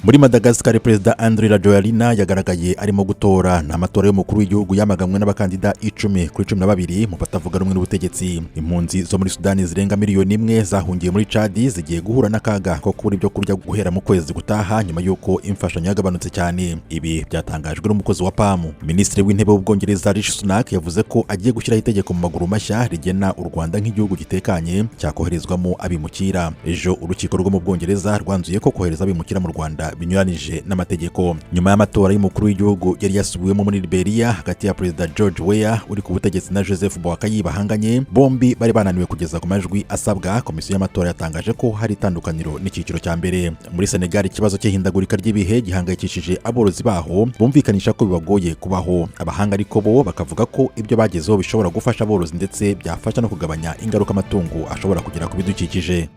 Muri Madagascar, Perezida Andry Rajoelina yagaragaye arimo gutora. Ni amatora y'umukuru w'igihugu yamaganwe n'abakandida 10 kuri 12 mu batavuga rumwe n'ubutegetsi. Impunzi zo muri Sudani zirenga miliyoni 1 zahungiye muri Chadi zigiye guhura n'akaga ko kubura ibyo kurya guhera mu kwezi gutaha, nyuma y'uko imfashanyo yagabanutse cyane. Ibi byatangajwe n'umukozi wa PAM. Minisitiri w'Intebe w'Ubwongereza Rishi Sunak yavuze ko agiye gushyiraho itegeko mu maguru mashya rigena u Rwanda nk'igihugu gitekanye cyakoherezwamo abimukira. Ejo urukiko rwo mu Bwongereza rwanzuye ko kohereza abimukira mu Rwanda binyuranije n'amategeko. Nyuma y'amatora y'umukuru w'igihugu yari yasubiwemo muri Liberia hagati ya Perezida George Weah uri ku butegetsi na Joseph Boakai bahanganye, bombi bari bananiwe kugeza ku majwi asabwa, komisiyo y'amatora yatangaje ko hari itandukaniro n'icyiciro cya mbere. Muri Senegal, ikibazo cy'ihindagurika ry'ibihe gihangayikishije aborozi baho, bumvikanisha ko bibagoye kubaho. Abahanga ariko bo bakavuga ko ibyo bagezeho bishobora gufasha aborozi, ndetse byafasha no kugabanya ingaruka amatungo ashobora kugira ku bidukikije.